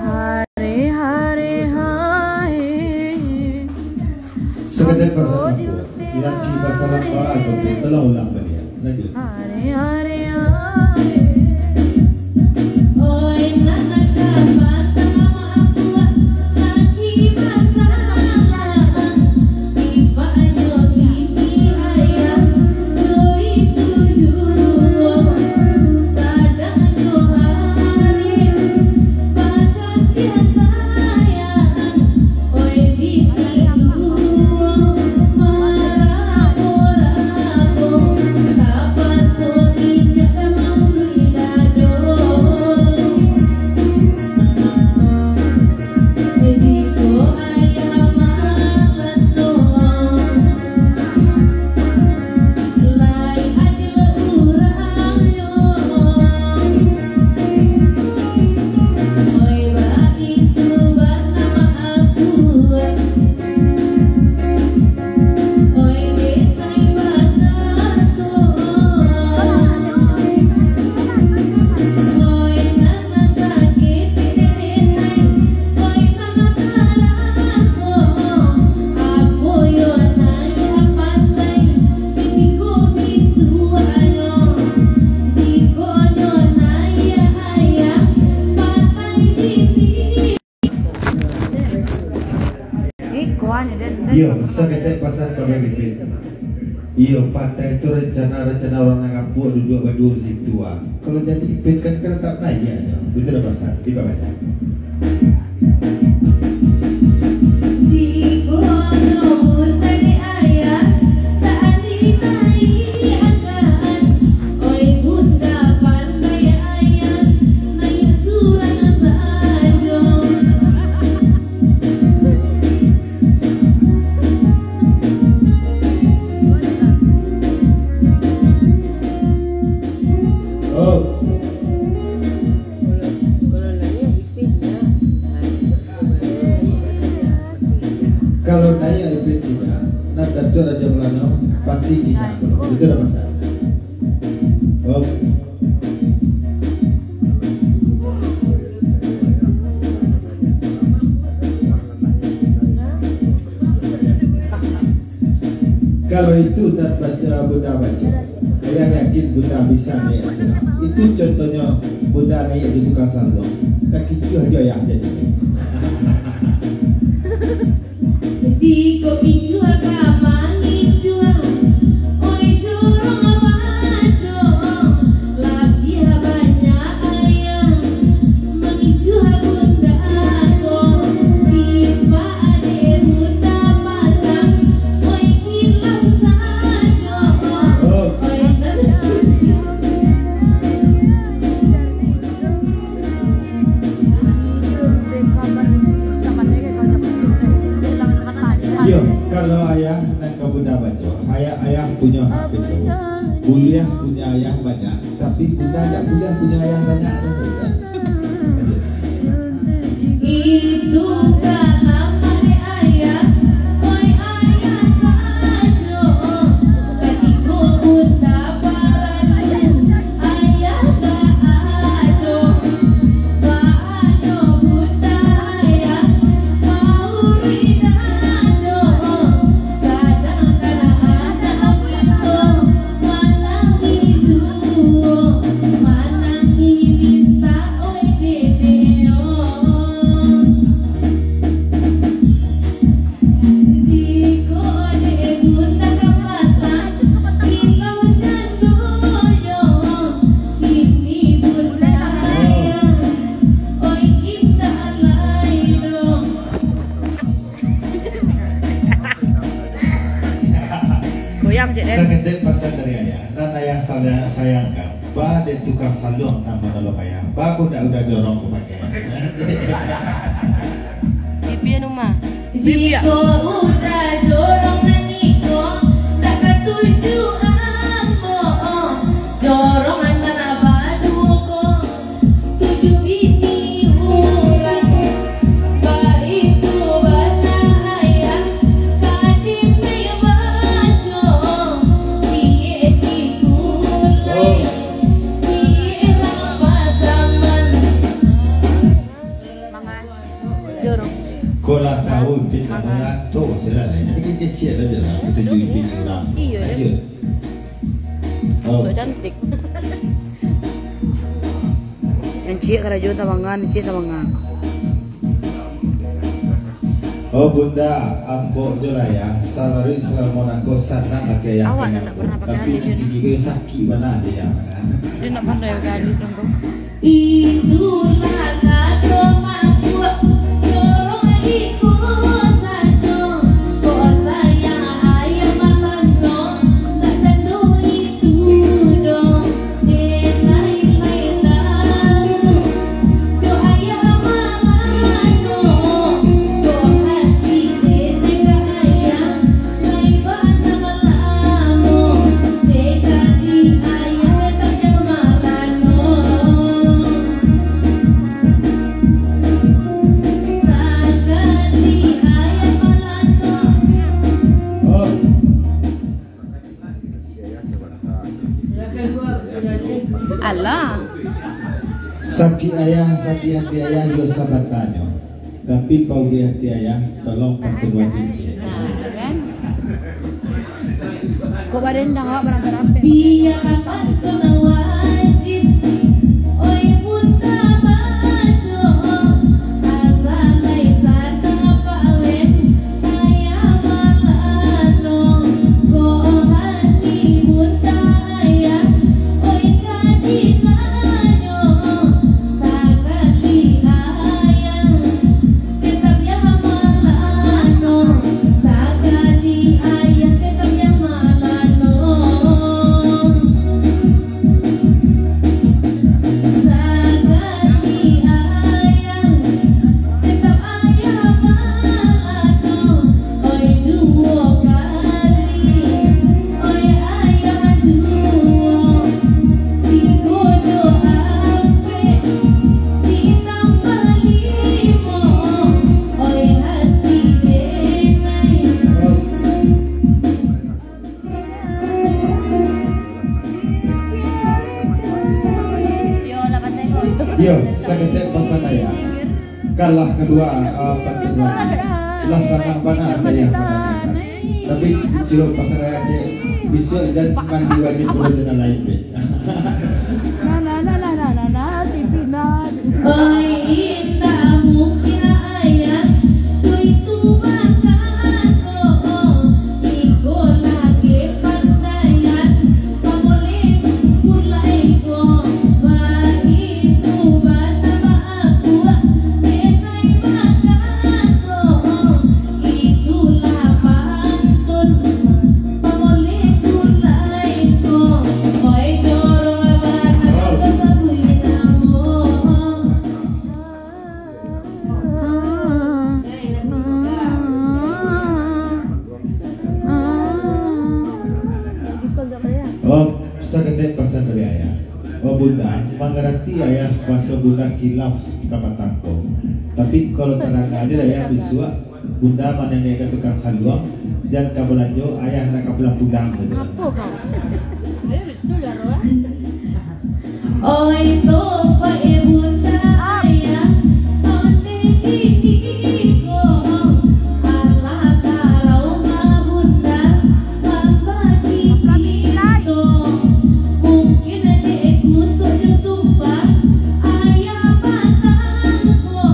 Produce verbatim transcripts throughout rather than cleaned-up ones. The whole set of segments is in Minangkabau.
Hare, hare, hare. Saketek pasan ampun. Laki pasan apa atau tolong ulang baliak. Lanjut. Hare, hare, hare. Oi, nak, nak, patah mama aku, laki masalah. Iyo, saketek pasan ka Bang Ipin. Iyo, patai tu rencana-rencana urang nan ngapuk duduak badua di situ, ah. Kalau jadi Ipin kan, kan tatap naiak nyo. Itu dah pasan, tiba baca. Oh. Kalau naiak Ipin indak, nan tantu Rajo Mulano pasti indak pulo. Itu dah pasan. Oh. Kalau itu nan baca Bunda baco, ayah yakin Bunda bisa naiak surang. Itu contohnyo Bunda naiak di tukang salon. Takicuah jo ayah jadi. Jikok kicuah ka mangicuah, oi jo Punyo hak itu. Buliah punyo ayah banyak, tapi Bunda dak buliah punyo ayah banyak. Itu kalamah ayah, oi ayah sajo. Katiko Bunda paralu, ayah dak ado. Baa nyo Bunda ayah, mauruik dado. Sadangkan anak pinto, manangih juo, manangih mintak, oi dede o. Jikok dek Bunda kapatan, ilau jando yo, kini Bunda ayah, oi indak lai doh. Goyang, Cik, den. Saketek pasan dari ayah, nan ayah saya-, sayangkan, ba dek tukang saluang nan manolong ayah, ba ko dak udah jorong ko pakai. Bibi anu mah. Bibi, ya? Jikok udah jorong nan iko, dak katuju ambo, jorong antara baduo ko. Tujuh bini urang, baitu bana ayah, ka dinai baco, ciek sikulai, ciek rang pasaman. Manga. Jorong. Ko lah tahu, kita Manga. Mengantuk, sudah lah. Ini kecil aja lah, tujuh bini urang. Iyo, ya. Ayo. Oh. Sok cantik. Nan ciek karajo tamangan, nan ciek tamangan. Oh Bunda, ambo jo lah ya, salalu salamo nangko sanang ati ayah. Awak dah tak pernah pakai alis, Yun. Tapi gigi ko sakik bana aja ya. Dia nak pandai pakai alis nangko. Itulah kato mangkuak, jorong iko sajo, kok sayang ayah malano, nak jando itu doh. Alah. Sakik ayah, sakik ati ayah, iyo sabatanyo. Tapi pauliah ati ayah, tolong pakeluar dikit. Nah, kan? Kok badan dah awak berampek-rampek? Biarlah pantun wajib, oi Bunda baco, asa lai sadang pawen. Iyo, saketek pasan ayah. Kalah kadua, ah, patungan. Lah sanang bana ayah manangkan. Tapi, ciro pasan ayah cek, bisuak jan mandi wajib dulu dengan lain, be. Nah, nah, nah, nah, nah, nah, nah, si Pina. Oi, indak mungkin ayah, cuy tu bakato, iko lagi pandaian, pamulih kulai ko, baitu bana baakuak, denai bakato, itulah pantun. Oh, saketek pasan dari ayah. Oh, Bunda, mangarati ayah pasan Bunda kilaf kapatang ko. Tapi kalau tarang aja ayah bisuak, Bunda manengok ka tukang saluang, jan ka balanjo, ayah nak ka pulang-pulang gitu. Apo kau? Oi, topak e Bunda, ayah, onde kini ko, alah tarau ma Bunda, mambagi cinto. Mungkin dek kutuk jo sumpah, ayah patang ko,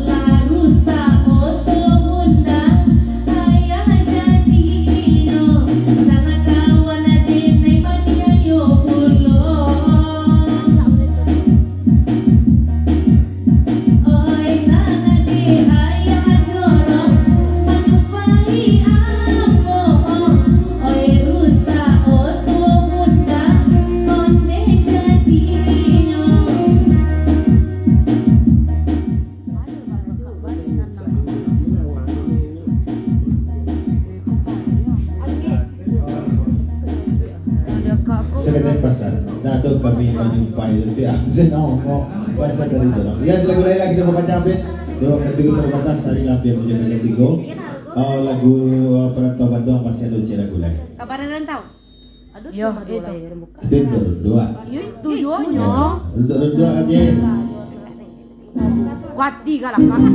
lah rusak oto Bunda. Ayah jadinyo, nan kawan ade nai paniayo pulo. Oi, nan ade ayah jorok, manyumpahi ambo. Oi, rusak oto Bunda, onde jadinyo. Saketek pasan, dak ado kami manyumpahi, tapi absen ngomong pasan dari jorok. Ya, lagu lain lagi, dah bapanjang, Abin. Dah waktu kita terbatas, hari lah, biar menjaga tigo. Oh, lagu, oh, Perantau Banduang masih ada ujian lagu lain. Kabar rantau? Aduh, yo, itu. Tapi dua, dua. Yo, itu yo nyo. Dua, dua aja. Kuati galak, Kak.